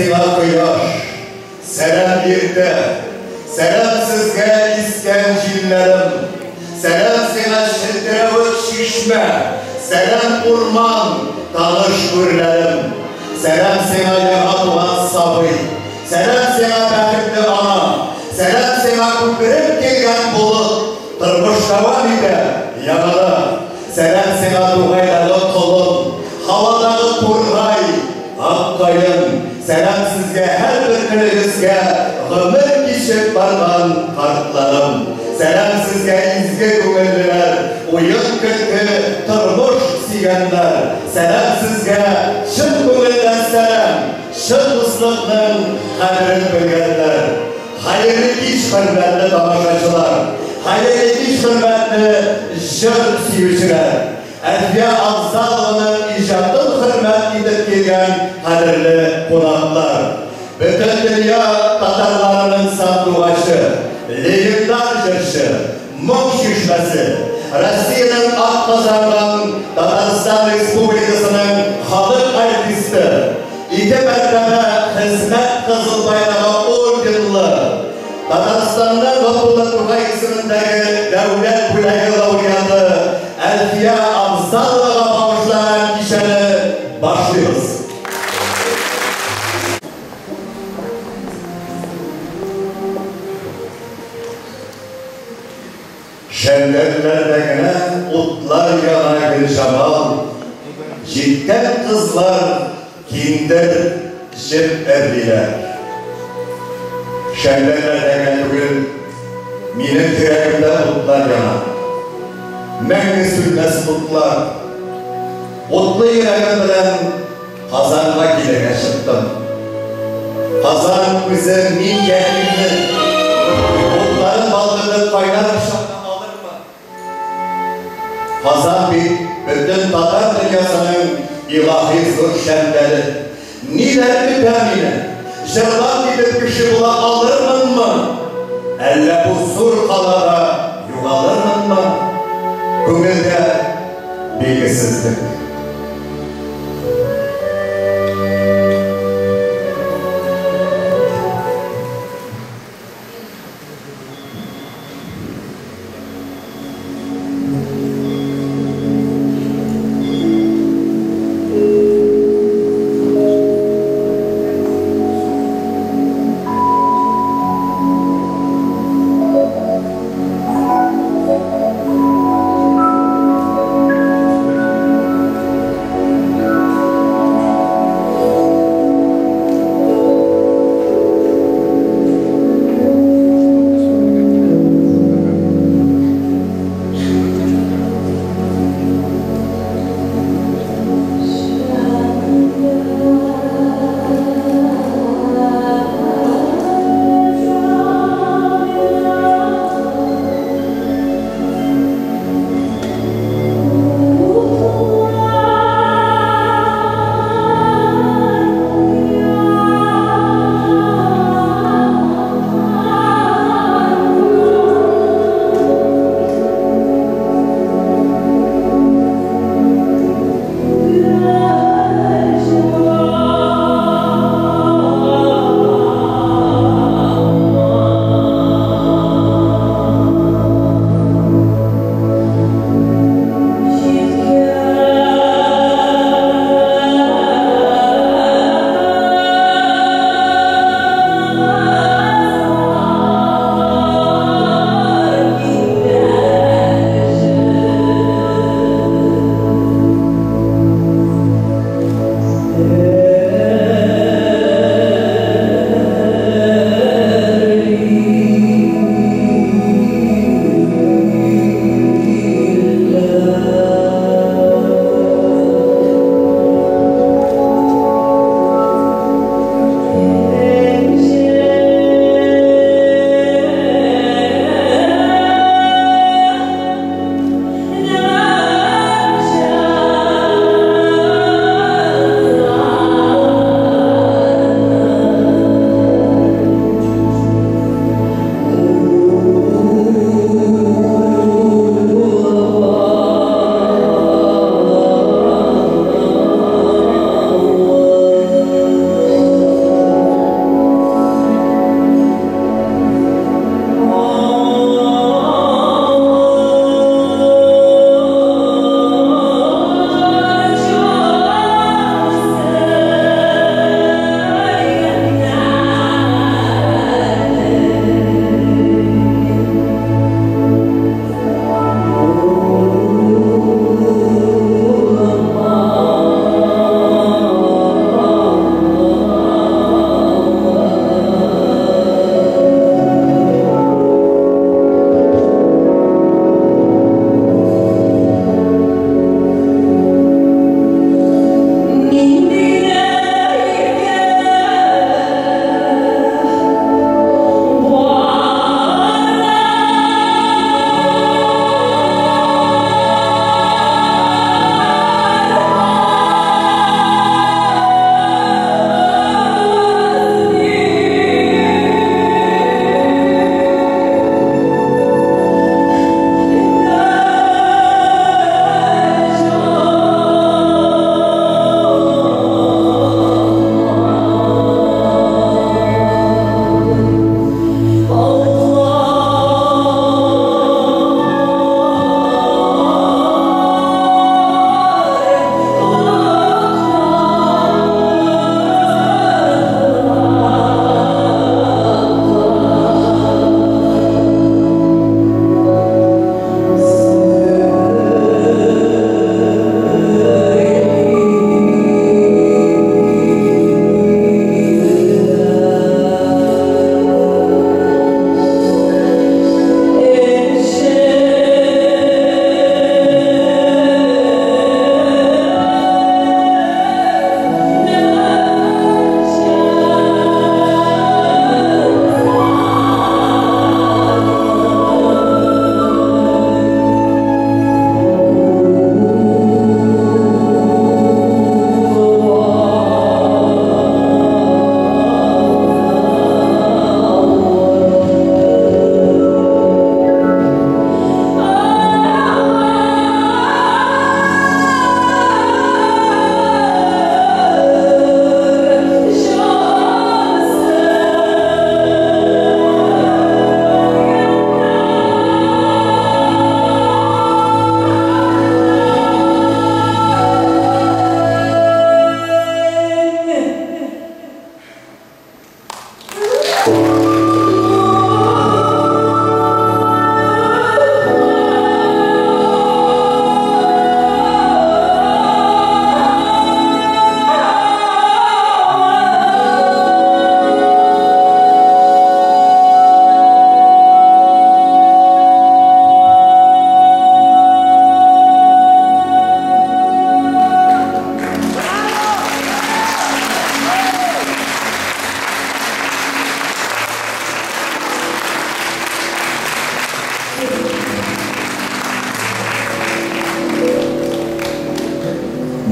сиңа, кояш, сәлам иртә, сәлам сезгә, искән җилләрем, сәлам сиңа, челтерәвек чишмә, сәлам урман, таныш үрләрем, сәлам сиңа, яңа туган сабый, сәлам сиңа, бәхетле ана, сәлам сиңа, күпереп килгән болыт, тормыш дәвам итә, яңара, сәлам сиңа, тугайдагы колын, һавадагы тургай, ак каен, сәлам сезгә, һәрбер көнегезгә гомер кичеп барган картларым, сәлам сезгә, изге күңеллеләр, уен-көлке, тормыш сөйгәннәр, сәлам сезгә, чын күңелдән сәлам, чын дуслыкның кадерен белгәннәр. Хәерле кич, хөрмәтле тамашачылар, хәерле кич, хөрмәтле җыр сөючеләр. Әлфия Афзалованың иҗатын хөрмәт итеп килгән кадерле кунаклар. Бөтен дөнья татарларының сандугачы, легендар җырчы, моң чишмәсе, Россиянең атказанган Татарстан Республикасының халык артисты, ике мәртәбә Хезмәт Кызыл Байрагы орденлы, Татарстанның Габдулла Тукай исемендәге дәүләт бүләге лауреаты Әлфия Афзаловага багышланган кичәне башлыйбыз. Шәмдәлләрдә генә утлар яна, Гөлҗамал, җиткән кызлар киндер җеп эрлиләр. Шәмдәлләрдә генә түгел, минем йөрәгемдә утлар яна. Мәңге сүнмәс утлар. Утлы йөрәгем белән Казанга килергә чыктым. Казан үзе мин ятимне, утларын балкытып кайнар кочагына алырмы? Казан бит бөтен татар дөньясының илаһи зур шәмдәле. Ниләр көтә мине? Җырлап китеп кеше була алырмынмы? Әллә бу зур калада югалырмынмы? Күңелдә билгесезлек.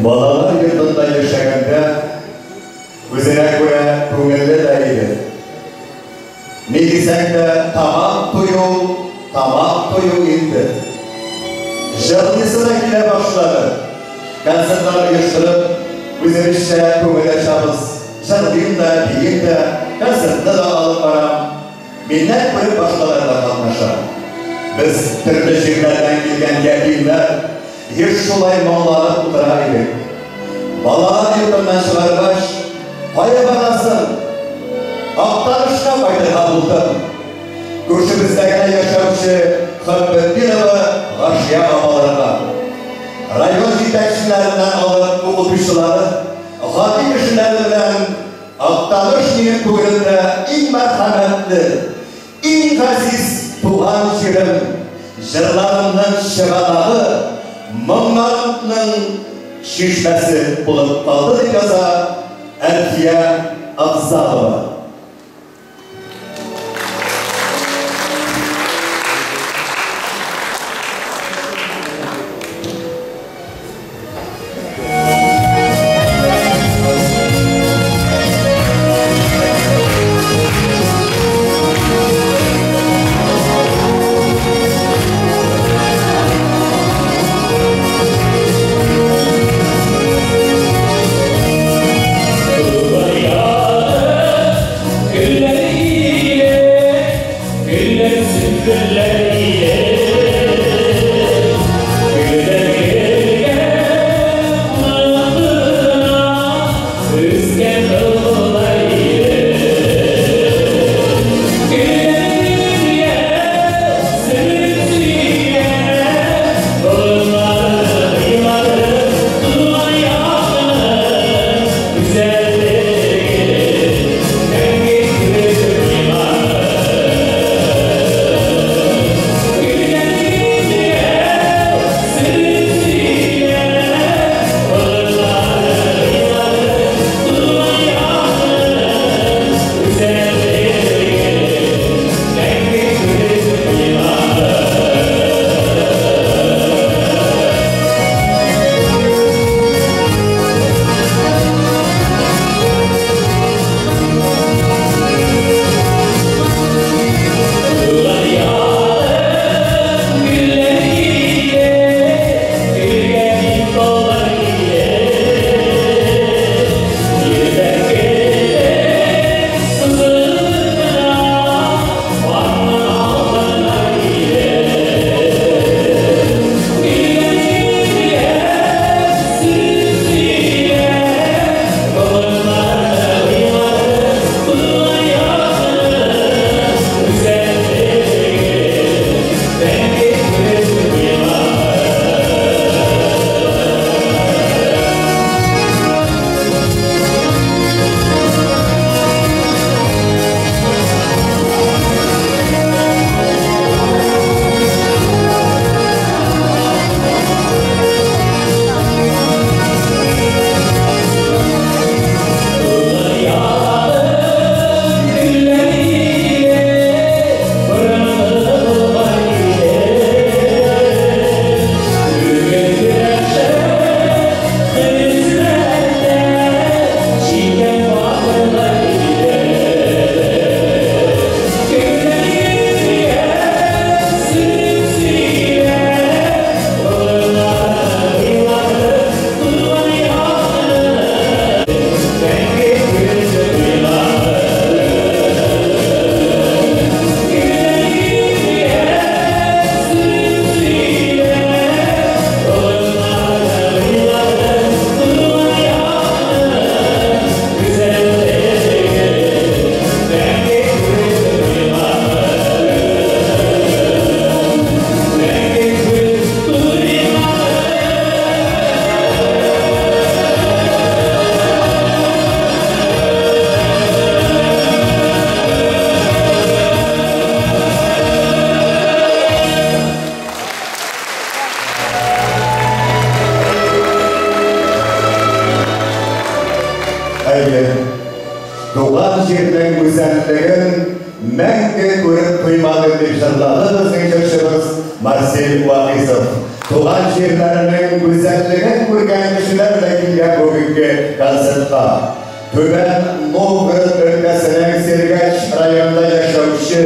Балалар йортында яшәгәндә үзенә күрә күңелле дә иде. Ни дисәң дә, тамак тую, тамак тую инде. Җырлыйсы да килә башлады. Концертлар оештырып, үзебезчә күңел ачабыз. Җырлыйм да, биим дә, концертны да алып барам. Миннән күреп башкалар да катнаша. Без төрле җирләрдән килгән ятимнәр еш шулай моңланып утыра идек. Балалар йортыннан чыгаргач, кая барасың? Актанышка кайтырга булдым. Күршебездә генә яшәүче Хөббетдинова Гашия апаларга. Район җитәкчеләреннән алып укытучылары, гади кешеләре белән Актаныш минем күңелемдә иң мәрхәмәтле, иң газиз туган җирем, җырларымның чыганагы, моңнарымның чишмәсе булып калды, дип яза Әлфия Афзалова. Туган җирнең гүзәллеген мәңге күреп туймадым, дип җырлады безнең җырчыбыз Марсель Вагыйзов. Туган җирләренең гүзәллеген күргән кешеләр дә килгән бүгенге концертка. Түбән Новгород өлкәсенең Сергач районында яшәүче,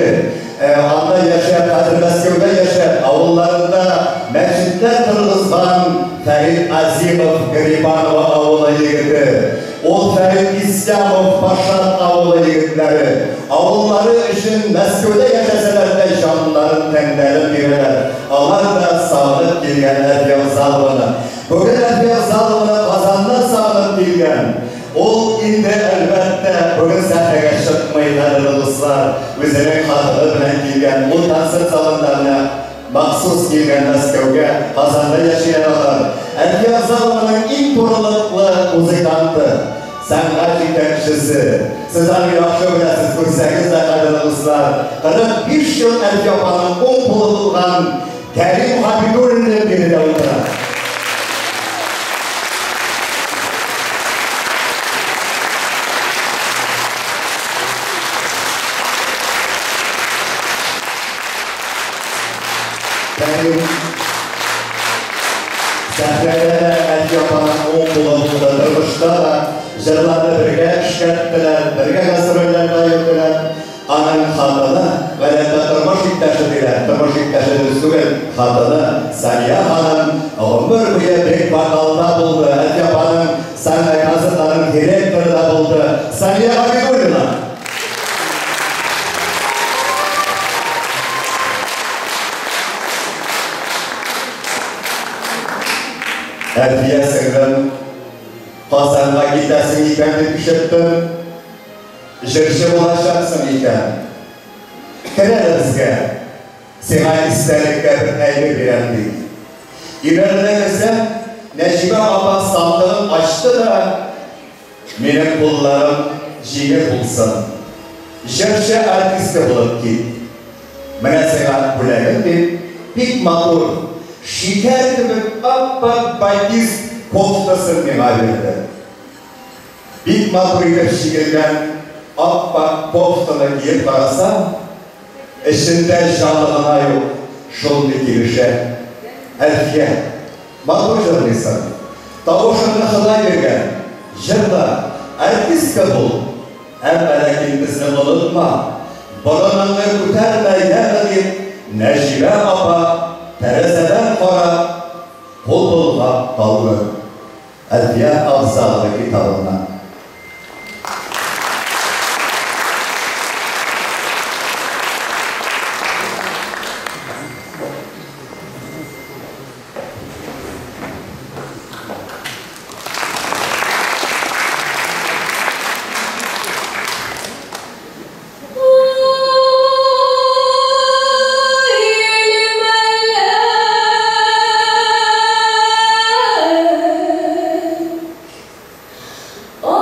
анда яшәп, хәзер Мәскәүдә яшәп, авылларында мәчетләр торгызган Фәрит Азимов Грибанова авылы егете. Ул Фәрит Ислямов Пашат авылы егетләре. Авыллары өчен Мәскәүдә яшәсәләр дә җаннарын, тәннәрен бирәләр. Алар да сагынып килгән Әлфия Авзалованы. Бүген Әлфия Авзалованы Казаннан сагынып килгән. Ул инде, әлбәттә, бүген сәхнәгә чыкмый, кадерле дуслар. Үзенең хатыны белән килгән. Ул концерт залында менә махсус килгән Мәскәүгә, Казанда яшиләр алар. Әлфия Авзалованың иң турылыклы музыканты, сәнгать җитәкчесе. Сез аны яхшы беләсез, күрсәгез дә, кадерле дуслар. 45 ел Әлфия апаның уң кулы булган Кәрим Габидуллин биредә утыра. Кәрим сәхнәдә дә Әлфия апаның уң кулы булды, тормышта да җырларны бергә эшкәрттеләр, бергә гастрольләрдә йөрделәр. Аның хатыны, гадәттә тормыш иптәше диләр, тормыш иптәше дөрес түгел, хатыны Сания ханым гомер буе бек вокалда булды, Әлфия апаның сәхнә концертларының директоры да булды. Сания Габидуллина. Әлфия сеңлем, Казанга китәсең икән дип ишеттем. Җырчы булачаксың икән. Кер әле безгә, сиңа истәлеккә бер әйбер бирәм, ди. Өйләренә керсәм, Нәҗибә апа сандыгын ачты да, Минем кулларым җиңел булсын, җырчы артистка булып кит. Менә сиңа бүләгем, дип, бик матур, шикәр кебек ап-ак батист кофтасын миңа бирде. Бик матур итеп чигелгән ап-ак кофтаны киеп карасам, эчендә җаны гына юк, шундый килешә. Әлфия, матур җырлыйсың. Тавышыңны Ходай биргән. Җырла, артистка бул. Әмма ләкин безне онытма. Борыныңны күтәрмә, яме, дип, Нәҗибә апа тәрәзәдән карап, кул болгап калды. Әлфия Авзалова китабыннан. Oh,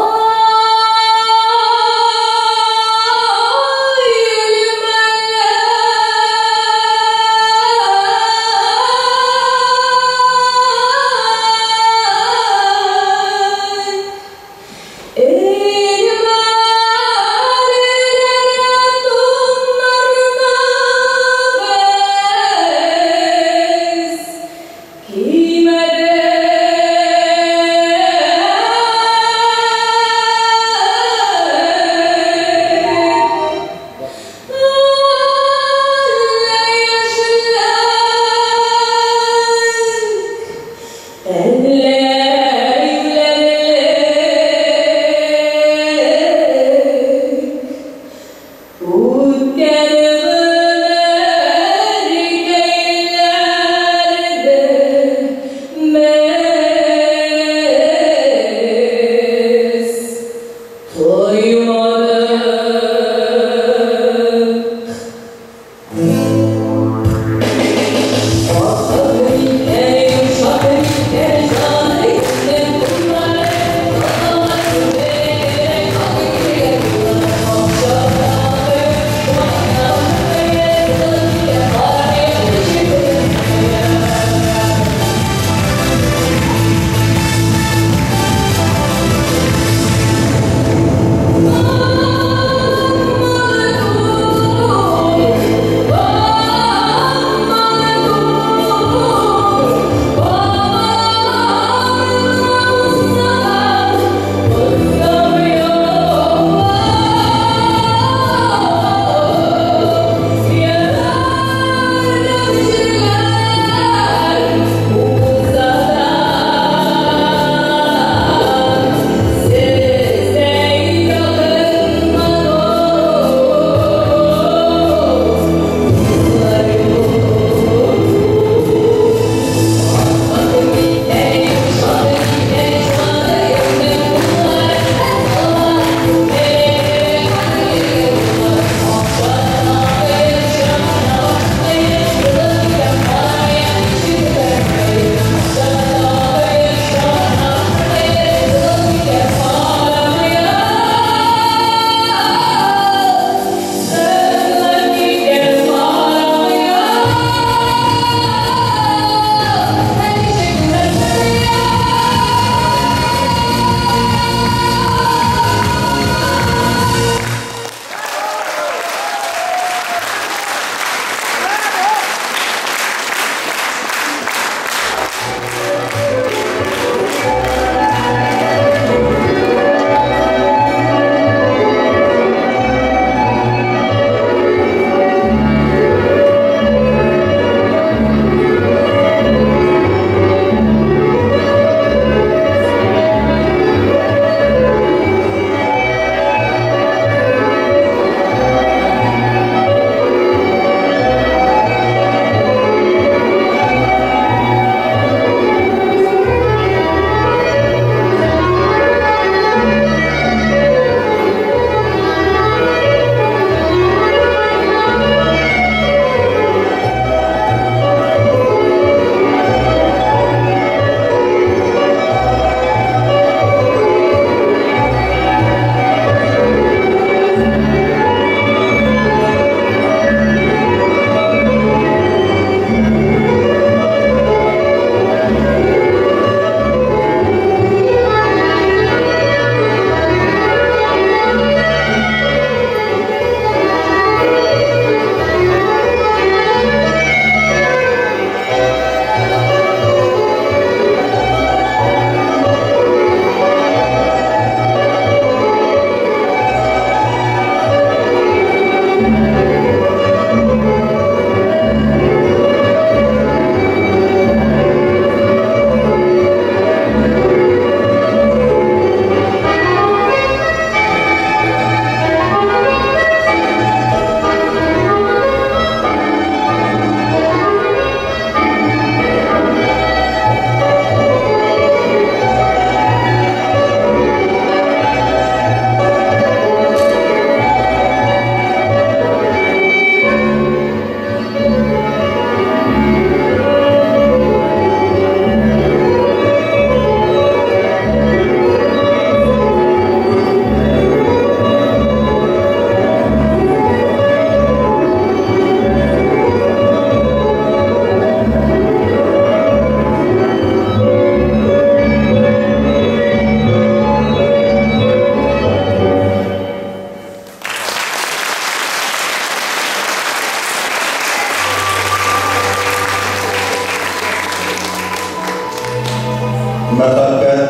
Мәхәббәт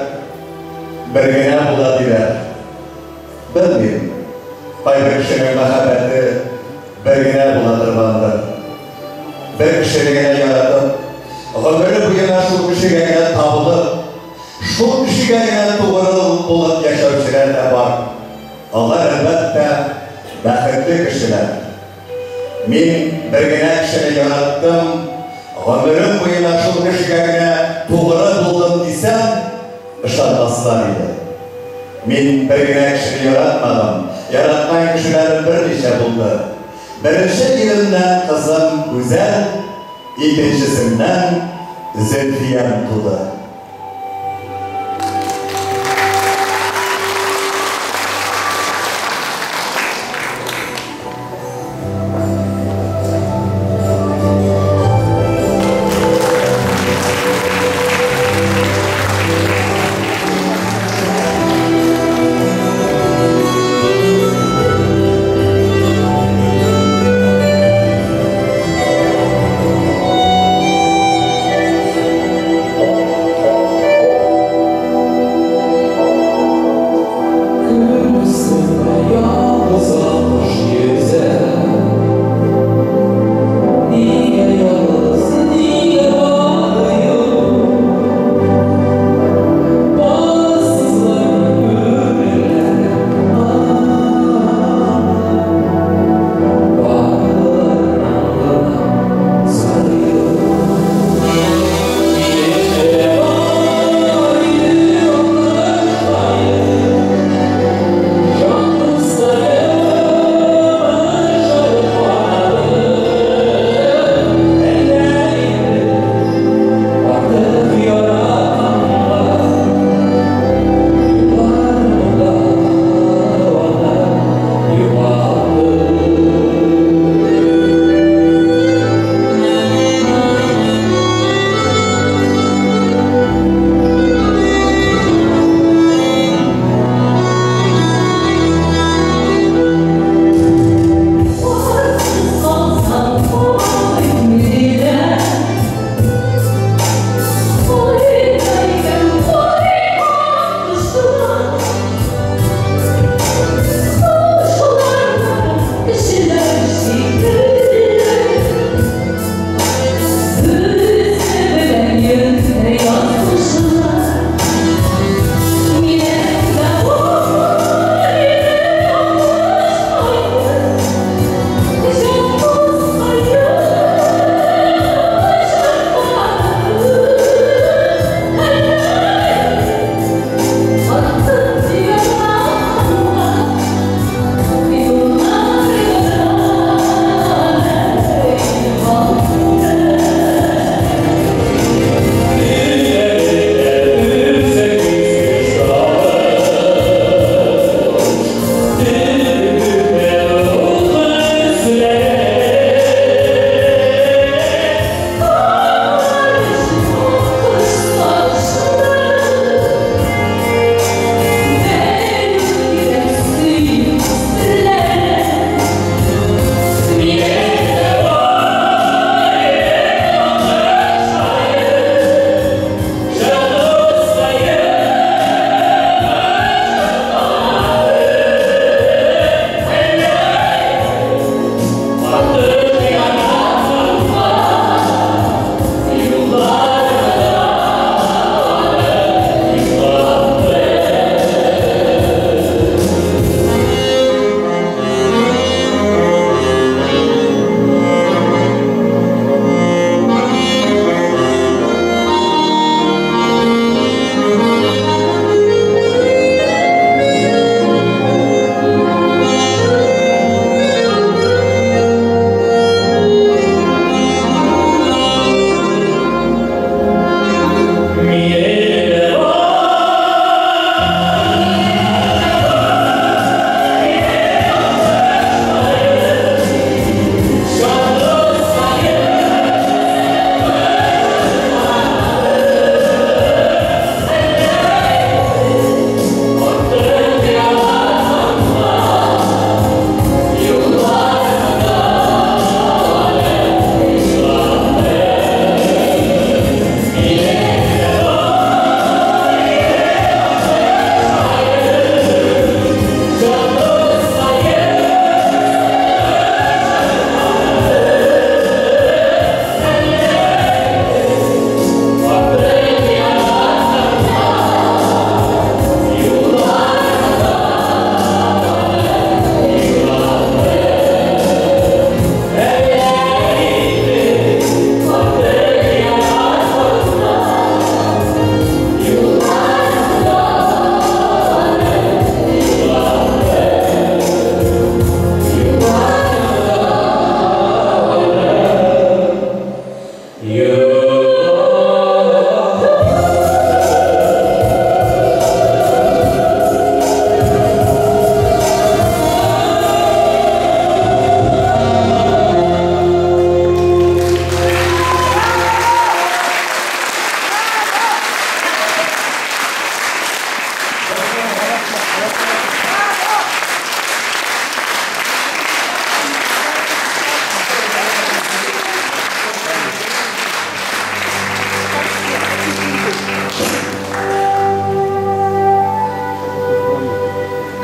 бер генә була диләр. Белмим, кайбер кешенең мәхәббәте бер генә була торгандыр. Бер кешене генә яратып, гомере буена шул кешегә генә табынып, шул кешегә генә тугры булып яшәүчеләр дә бар. Алар, әлбәттә, бәхетле кешеләр. Мин бер генә кешене яраттым, гомерем буена шул кешегә генә тугры булдым дисәм, ышанмаслар иде. Мин бер генә кешене яратмадым, яраткан кешеләрем берничә булды. Беренче иремнән кызым Гүзәл, икенчесеннән Зөлфиям туды.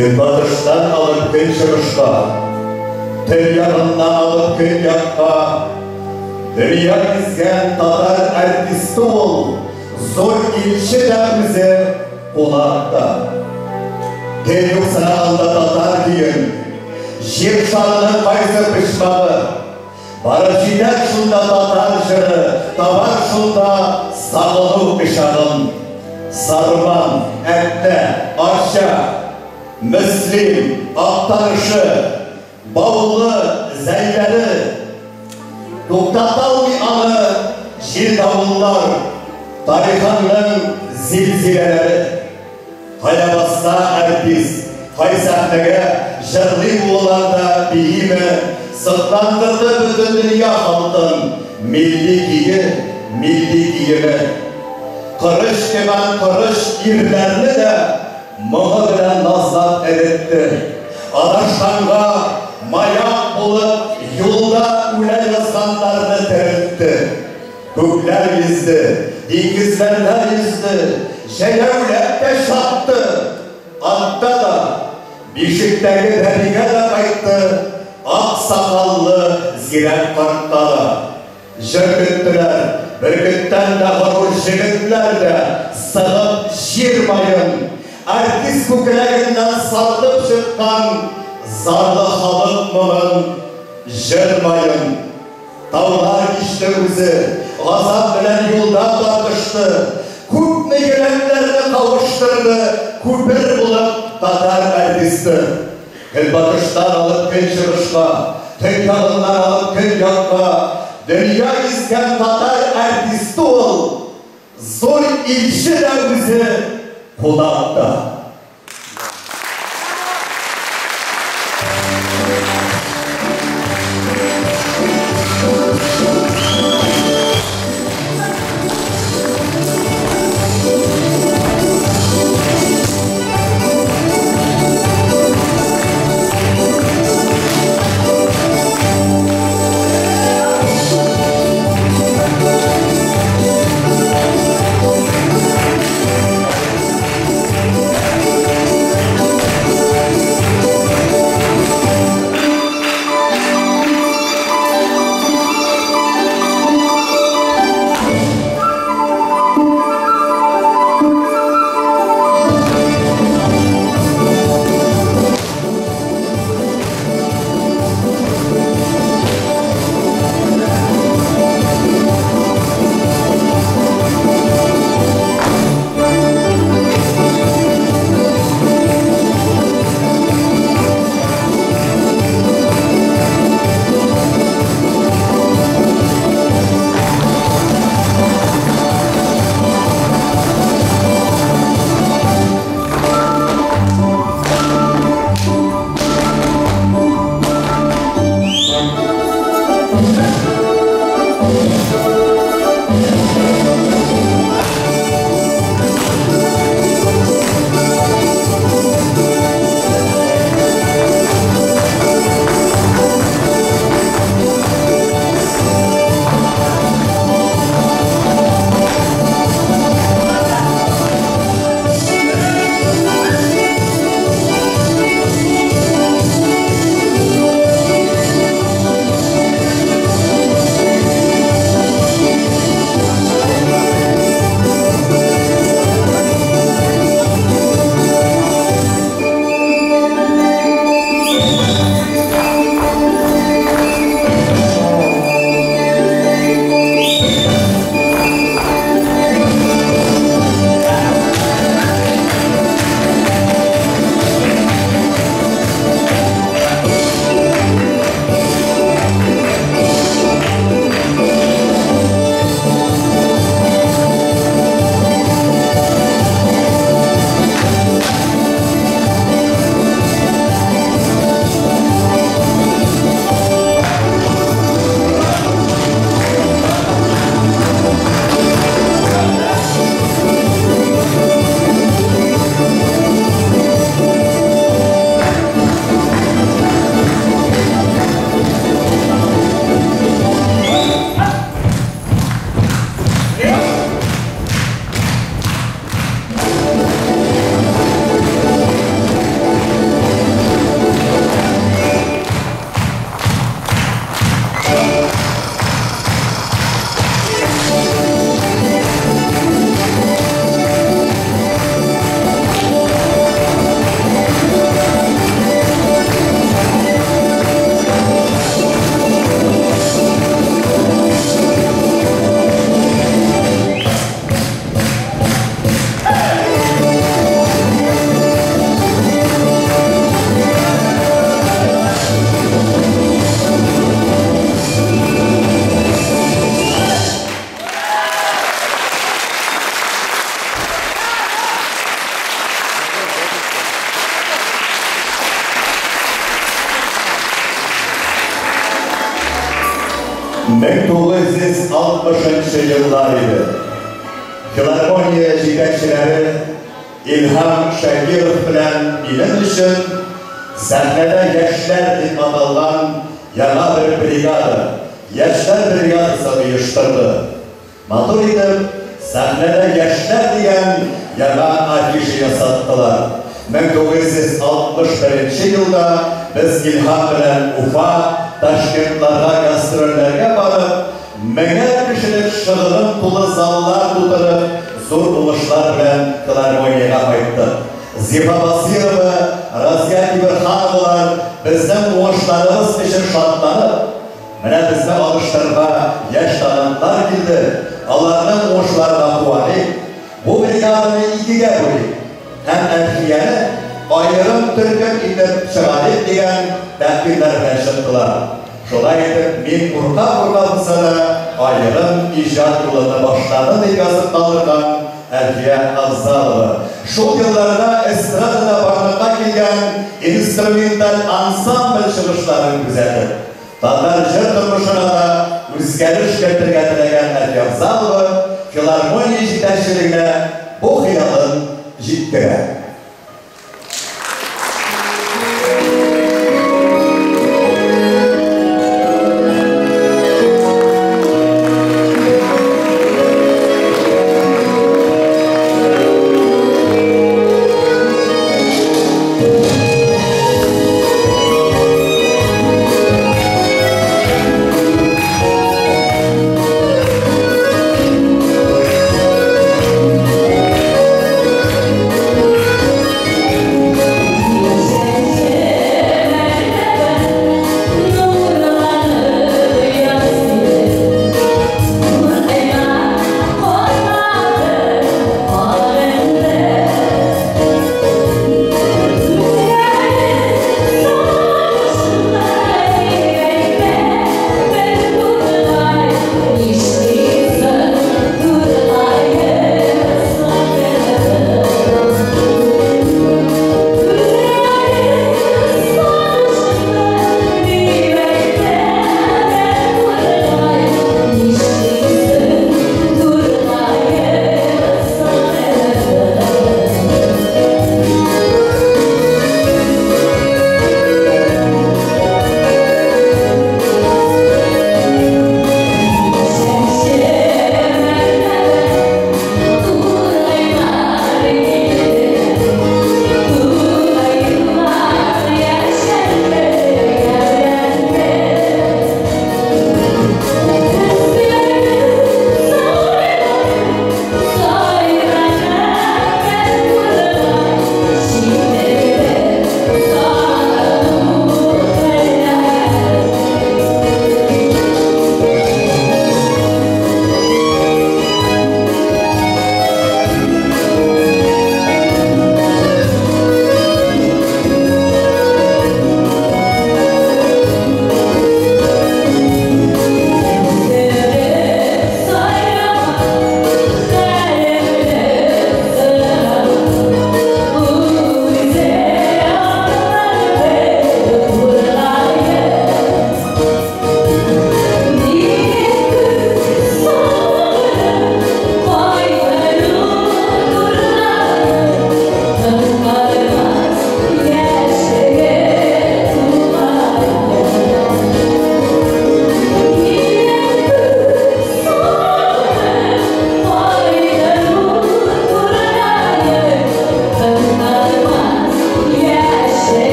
Көнбатыштан алып көнчыгышка, төньягыннан алып көньякка, дөнья гизгән татар артисты ул, зур илче дә үзе, кунак та. Тел юк санаганда татар көен, җир шарының кайсы почмагы, барып җитәр шунда татар җыры, табар шунда сагыну кочагын. Сарман, Әтнә, Арча, Мөслим, Актанышы, Баулы, Зәйләре туктата алмый аны җил-давыллар, тарихының зилзиләләре. Кая басса артист, кай сәхнәгә җырлый булалар да бииме, сокландырды бөтен дөнья халкын милли кие, милли киеме. Корыч кебән корыч ирләрне дә моңы белән назлап эретте. Адашканга маяк булып юлда үлә язганнарны терелтте. Күкләр йөзде, диңгезләрдә йөзде, җәяүләп тә чапты, атта да, бишектәге бәбигә дә кайтты, ак сакаллы зирәк картка да. Җыр көттеләр, бөркеттән дә горур җегетләр дә сыгып җир маен, артист күкрәгеннән саркып чыккан зарлы халык моңын, җыр маен. Таулар кичте үзе, газап белән юлда тартышты, күпме йөрәкләрне кавыштырды күпер булып татар артисты. Көнбатыштан алып көнчыгышка, төньягыннан алып көньякка, дөнья гизгән татар артисты ул, зур илче дә үзе, кунак та. 1960 еллар иде. Филармония җитәкчеләре Илһам Шакиров белән минем өчен сәхнәдә яшьләр дип аталган яңа бер бригада, яшьләр бригадасы оештырды. Матур итеп, сәхнәдә яшьләр дигән яңа афиша ясаттылар. 1961 елда без Илһам белән Уфа, Ташкентларга гастрольләргә барып, меңәр кешелек шыгрым тулы заллар тутырып, зур уңышлар белән филармониягә кайттык. Зифа Басирова, Разия Тимерхановалар безнең уңышларыбыз өчен шатланып, менә безне алыштырырга яшь талантлар килде, аларның уңышларына куаныйк, бу бригаданы икегә бүлик һәм Әлфияне аерым төркем итеп чыгарыйк дигән тәкъдимнәр белән чыктылар. Шулай итеп, мин курка-курка булса да, аерым иҗат юлымны башладым, дип язып калдырган Әлфия Авзалова. Шул елларда эстрадада барлыкка килгән инструменталь ансамбль чыгышларын күзәтеп, татар җыр тормышына да үзгәреш кертергә теләгән Әлфия Авзалова филармония җитәкчелегенә бу хыялын җиткерә.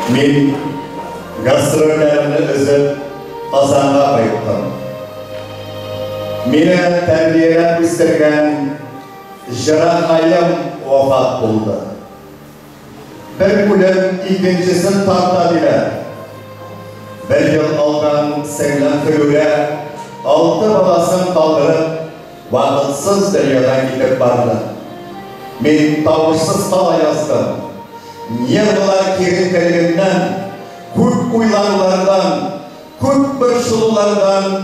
Мин гастрольләремне өзеп, Казанга кайттым. Мине тәрбияләп үстергән җыракаем вафат булды. Бер үлем икенчесен тарта, диләр. Бер ел алдан сеңлем Флүрә алты баласын калдырып, вакытсыз дөньядан китеп барды. Мин тавышсыз кала яздым. Нервылар киеренкелегеннән, күп уйланулардан, күп борчылулардан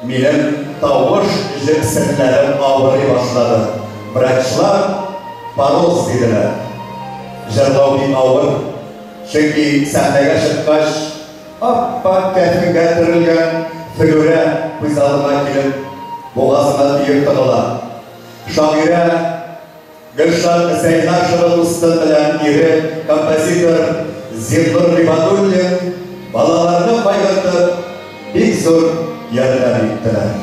минем тавыш җепселләрем авырый башлады. Врачлар пороз диделәр. Җырлау бик авыр, чөнки сәхнәгә чыккач, ап-ак кәфенгә төрелгән Флүрә күз алдыма килеп, бугазыма төер тыгыла. Шагыйрә Гөлшат Зәйнашева дусты белән ире, композитор Зиннур Гыйбадуллин балаларны кайгыртып, бик зур ярдәм иттеләр.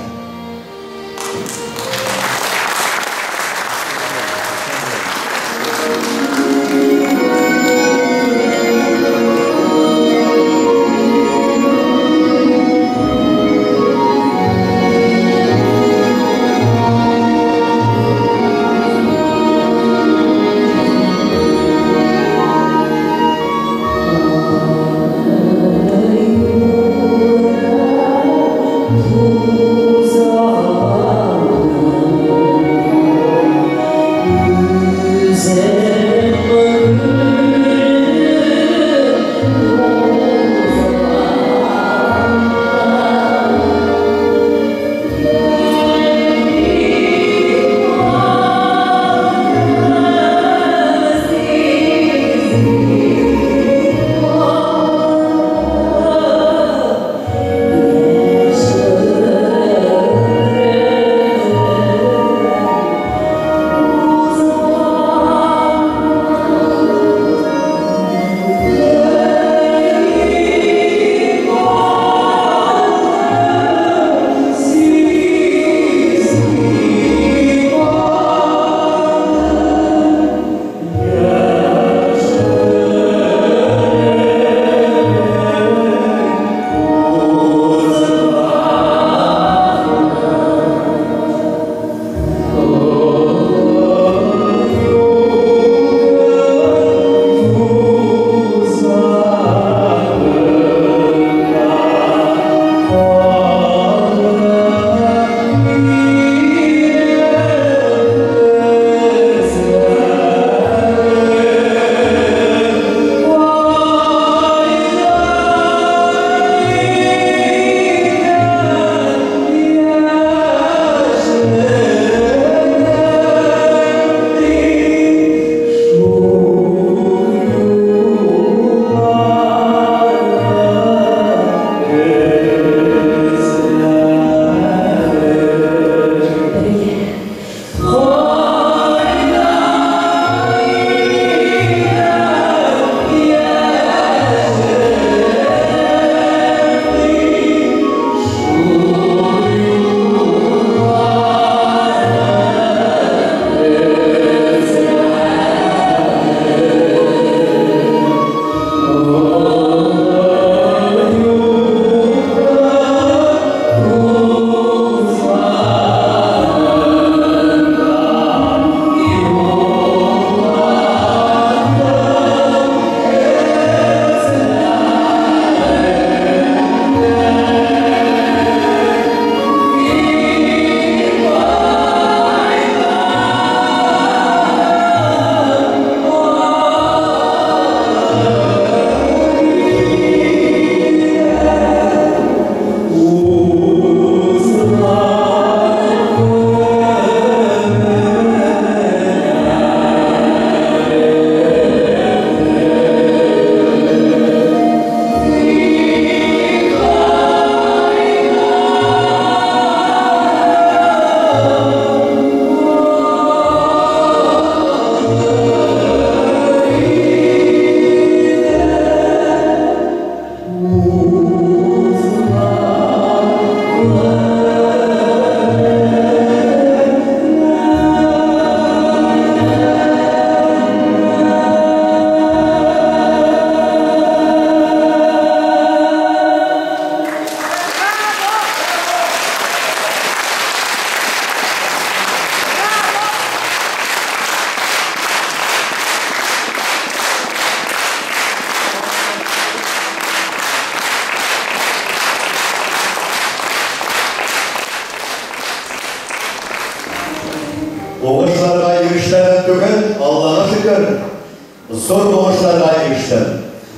Зур уңышларга ирештем.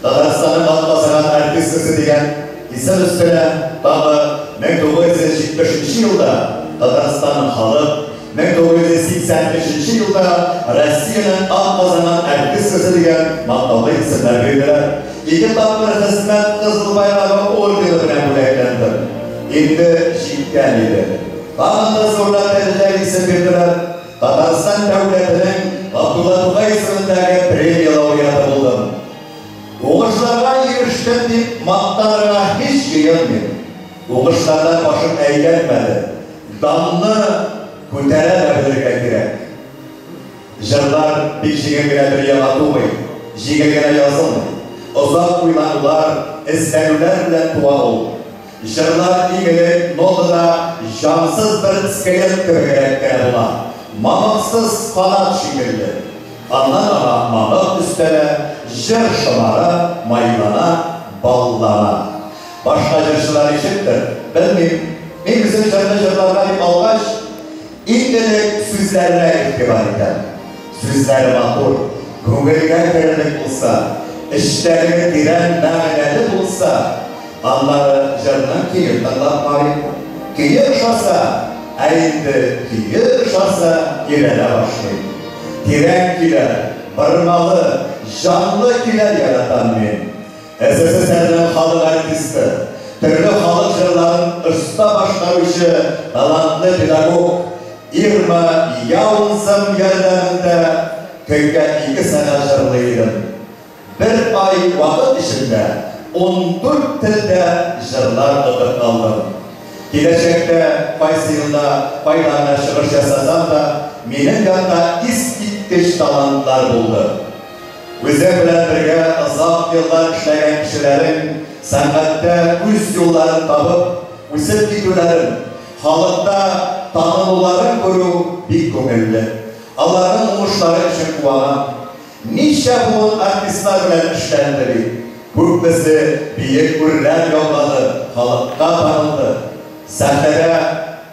Татарстанның атказанган артисткасы дигән исем өстенә тагы 1973 елда Татарстанның халык, 1983 елда Россиянең атказанган артисткасы дигән мактаулы исемнәр бирделәр. Ике тапкыр Хезмәт Кызыл Байрагы ордены белән бүләкләндем. Инде җиткән иде. Тагын да зуррак дәрәҗәле исем бирделәр. Татарстан дәүләтенең Габдулла Тукай исемендәге премия лауреаты булдым. Уңышларга ирештем дип мактанырга һич җыенмыйм. Уңышлардан башым әйләнмәде. Данны күтәрә дә белергә кирәк. Җырлар бик җиңел генә дөньяга тумый, җиңел генә язылмый. Озак уйланулар, эзләнүләр белән туа ул. Җырлар иң элек нотада җансыз бер скелет кебегрәк кенә була, мамыксыз канат шикелле. Аннан аңа мамык өстәлә, җыр шомара, майлана, баллана. Башка җырчылар ничектер, белмим. Мин үзем җырны җырларга дип алгач, иң элек сүзләренә игътибар итәм. Сүзләре матур, күңелгә керерлек булса, эчтәлеге тирән мәгънәле булса, аннары җырның көен тыңлап карыйм. Көе ошаса, ә инде көе ошаса, өйрәнә башлыйм. Тирән көйләр, бормалы, җанлы көйләр яратам мин. СССРның халык артисты, төрле халык җырларын оста башкаручы талантлы педагог Ирма Яунсым ярдәмендә көнгә ике сәгать җырлый идем. Бер ай вакыт эчендә 14 телдә җырлар отып алдым. Киләчәктә кайсы елда кайда гына чыгыш ясасам да, минем янда искиткеч талантлар булды. Үзең белән бергә озак еллар эшләгән кешеләрең сәнгатьтә үз юлларын табып, үсеп китүләрен, халыкта танылуларын күрү бик күңелле. Аларның уңышлары өчен куанам. Ничә буын артистлар белән эшләнде бит. Күпмесе биек үрләр яулады, халыкка танылды. Сәхнәдә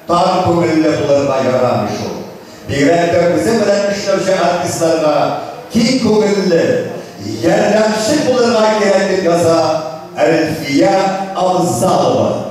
тар күңелле булырга ярамый шул. Бигрәк тә үзең белән эшләүче артистларга киң күңелле, ярдәмчел булырга кирәк, дип яза Әлфия Авзалова.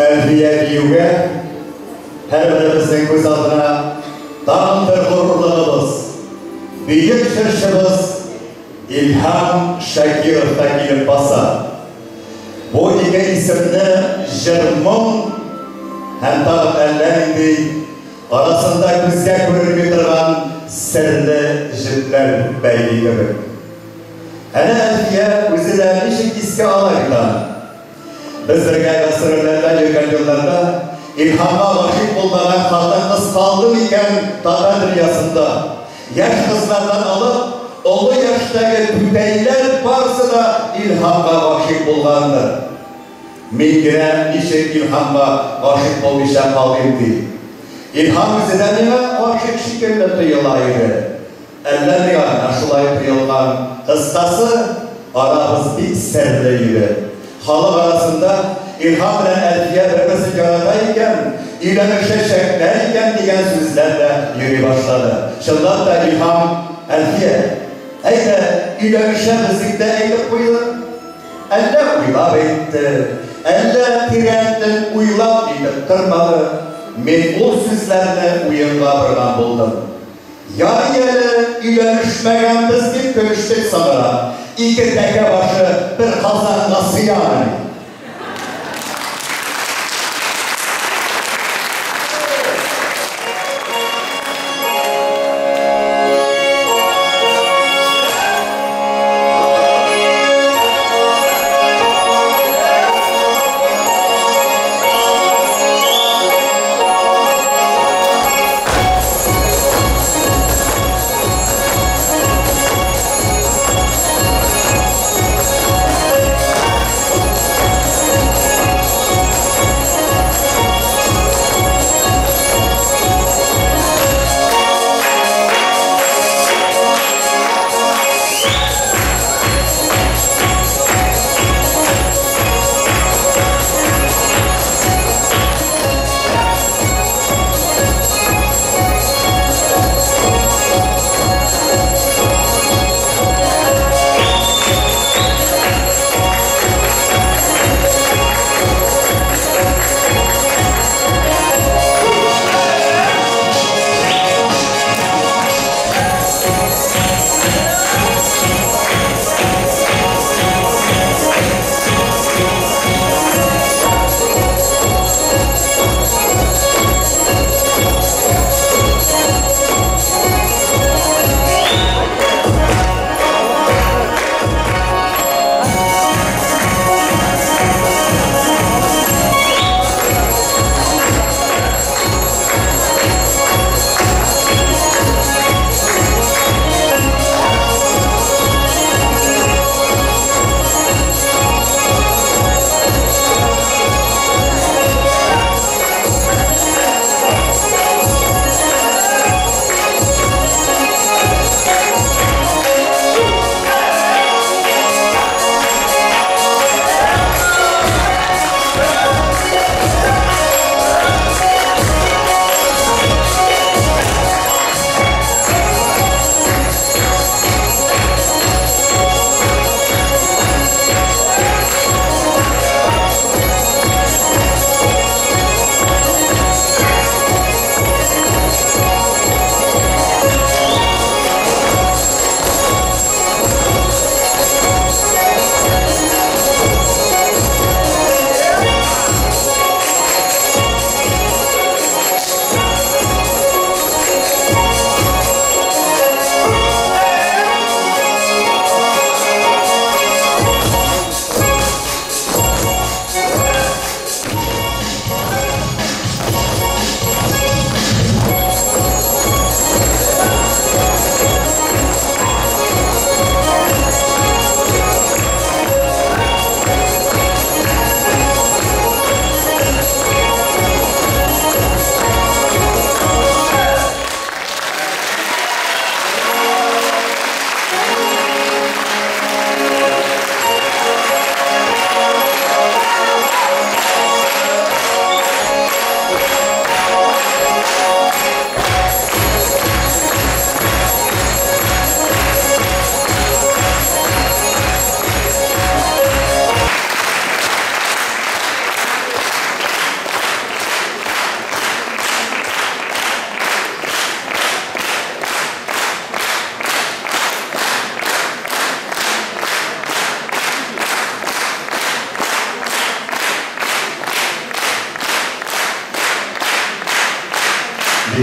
Әлфия диюгә һәрберебезнең күз алдына тагын бер горурлыгыбыз, бөек җырчыбыз Илһам Шакиров та килеп баса. Бу ике исемне җыр-моң һәм тагын әллә нинди арасында күзгә күренми торган серле җепләр бәйли кебек. Әнә Әлфия үзе дә ничек искә ала бит аны. Без бергә гастрольләрдә йөргән елларда Илһамга гашыйк булмаган хатын-кыз калды микән татар дөньясында? Яшь кызлардан алып, олы яшьтәге түтәйләр барысы да Илһамга гашыйк булгандыр. Мин генә ничек Илһамга гашыйк булмыйча калыйм ди? Илһам үзе дә миңа гашыйк шикелле тоела иде. Әллә миңа гына шулай тоелган. Кыскасы, арабыз бик серле иде. Халык арасында Илһам белән Әлфия бер-берсен ярата икән, өйләнешәчәкләр икән дигән сүзләр дә йөри башлады. Чынлап та Илһам, Әлфия, әйдә, өйләнешәбез дип тә әйтеп куйды. Әллә уйлап әйтте, әллә тирәнтен уйлап нитеп тормады, мин ул сүзләрне уенга борган булдым. Ярый әле өйләнешмәгәнбез, дип көлештек соңрак. Ике тәкә башы бер казанга сыямыни?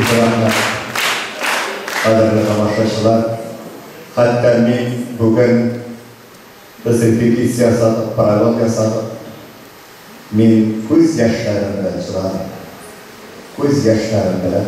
Бик рәхмәт, кадерле тамашачылар. Хәтта мин бүген без репетиция ясадык, прогон ясадык. Мин күз яшьләрем белән җыладым. Күз яшьләрем белән.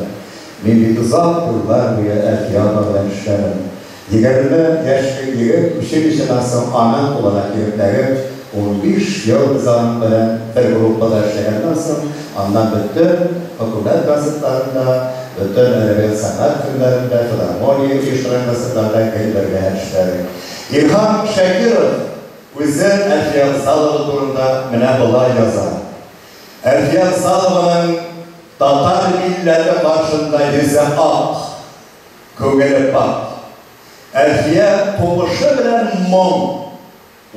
Мин бит озак еллар буе Әлфия апа белән эшләдем. 20 яшьлек егет училищедан соң аның кулына килеп эләгеп, 15 ел без аның белән бер группада эшләгәннән соң, аннан бөтен хөкүмәт концертларында, бөтен әдәбият сәнгать көннәрендә, филармония оештырган концертларда гел бергә эшләдек. Илһам Шакиров үзе Әлфия Афзалова турында менә болай яза. Әлфия Афзалованың татар милләте каршында йөзе ак, күңеле пакь. Әлфия тумышы белән моң,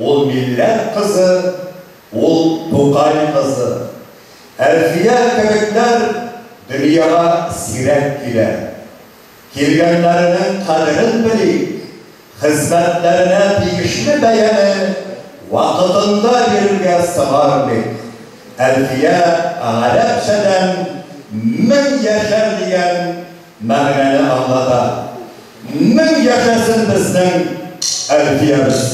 ул милләт кызы, ул Тукай кызы. Әлфия кебекләр дөньяга сирәк килә. Килгәннәренең кадерен белик, хезмәтләренә тиешле бәяне вакытында бирергә соңармыйк. Әлфия гарәпчәдән 1000 яшәр дигән мәгънәне аңлата. 1000 яшәсен безнең Әлфиябез.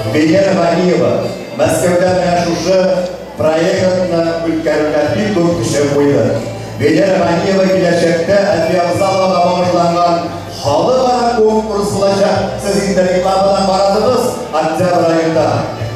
Венера Ганиева Мәскәүдә менә шушы проектны үткәрүгә бик зур көче куйды. Венера Ганиева киләчәктә Әлфия Афзаловага багышланган халыкара конкурс булачак. Сез инде рекламадан карадыгыз октябрь аенда.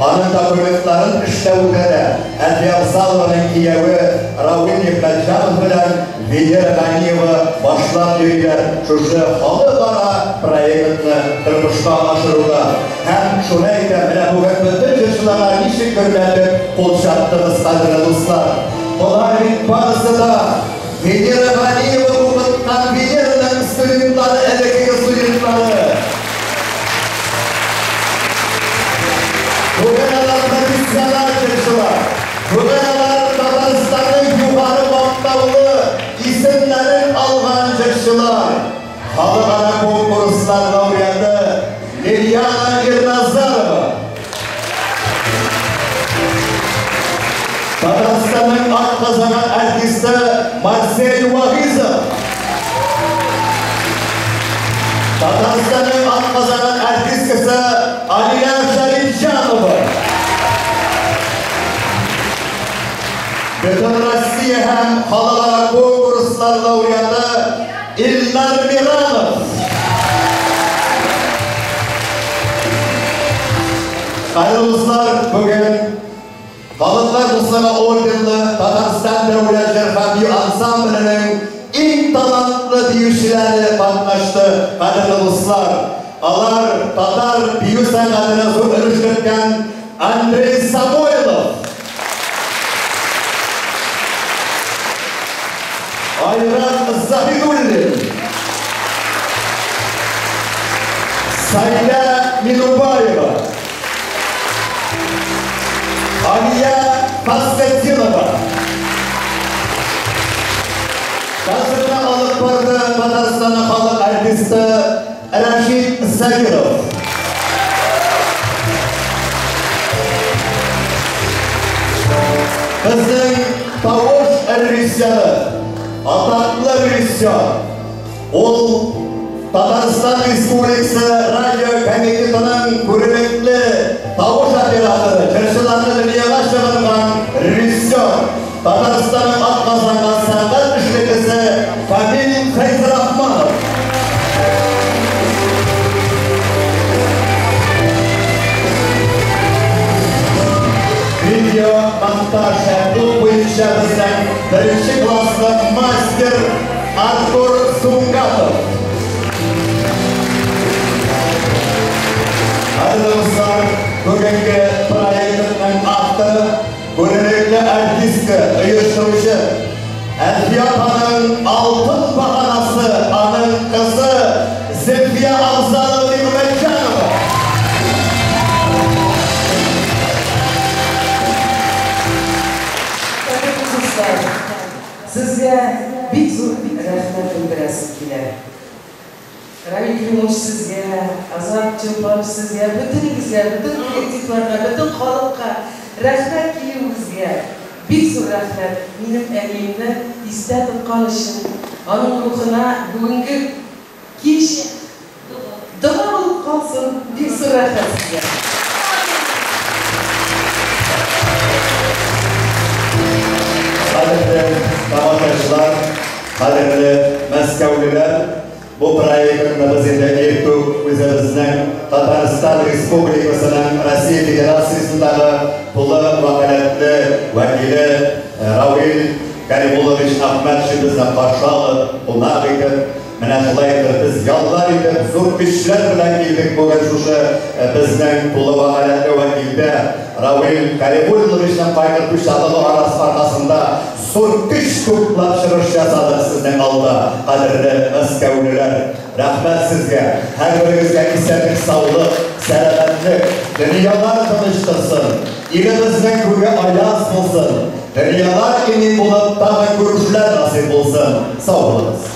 Аның документларын эшләүдә дә Әлфия Афзалованың кияве Равил Нигъмәтҗанов белән Венера Ганиева башлап йөриләр шушы халыкара проектны тормышка ашыруда. Һәм шуны әйтәм, менә бүген бөтен җырчыларга ничек гөрләтеп кул чаптыгыз, кадерле дуслар. Болар бит барысы да Венера Ганиева укыткан Венераның студентлары, элеккеге студентлары. Бүген алар профессиональ җырчылар. Бүген алар Татарстанның югары мактаулы исемнәрен алган җырчылар. Халыкара конкурслар лауреаты Лилиана Ирназарова. Татарстанның атказанган артисты Марсель Вагизов. Татарстанның атказанган артисткасы Алия Шәрифҗанова. Бөтен Россия һәм халыкара конкурслар лауреаты Илнар Миранов. Кадерле дуслар, бүген Халыклар дуслыгы орденлы Татарстан дәүләт җыр һәм бию ансамбленең иң талантлы биючеләре катнашты. Кадерле дуслар, алар татар бию сәнгатенә зур өлеш керткән Андрей Самойлов, Айрат Заһидуллин, Саидә Минубаева, Алия Фасхетдинова. Концертны алып барды Татарстанның халык артисты Рәшит Закиров. Безнең тавыш режиссеры, атаклы режиссер, ул Татарстан Республикасы радио комитетының күренекле тавыш операторы, җырчыларны дөньяга чыгарган режиссер, Татарстанның атказанган сәнгать эшлеклесе Камил Фәйзрахманов. Видео монтаж һәм ут буенча безнең беренче класслы мастер Артур Сунгатов. Кадерле дуслар, бүгенге проектның авторы, күренекле артистка, оештыручы Әлфия апаның алтын баганасы, аның кызы Зөлфия Абзалова Нигъмәтҗанова. Кадерле дуслар, сезгә бик зур рәхмәт белдерәсем килә. Равил Климович сезгә, Азат Чулпанов сезгә, бөтенегезгә, бөтен коллективларга, бөтен халыкка рәхмәт килүегезгә. Бик зур рәхмәт минем әниемне истә тоткан өчен, аның рухына бүгенге кич дога булып калсын. Бик зур рәхмәт сезгә. Кадерле тамашачылар, кадерле мәскәүлеләр, бу проектны без инде иртүк үзебезнең Татарстан Республикасының Россия Федерациясендәге тулы вәкаләтле вәкиле Равил Кәримуллович Әхмәтшин безне каршы алып, кунак итеп, менә шулай итеп без яллар итеп, зур көчләр белән килдек бүген шушы безнең тулы вәкаләтле вәкилдә Равил Кәримулловичның кайгыртучанлыгы аркасында зур көч туплап чыгыш ясадык сезнең алда, кадерле мәскәүлеләр. Рәхмәт сезгә, һәрберегезгә исәнлек, саулык, сәламәтлек, дөньялар тыныч торсын, илебезнең күге аяз булсын, дөньялар имин булып, тагын күрешүләр насыйп булсын. Сау булыгыз.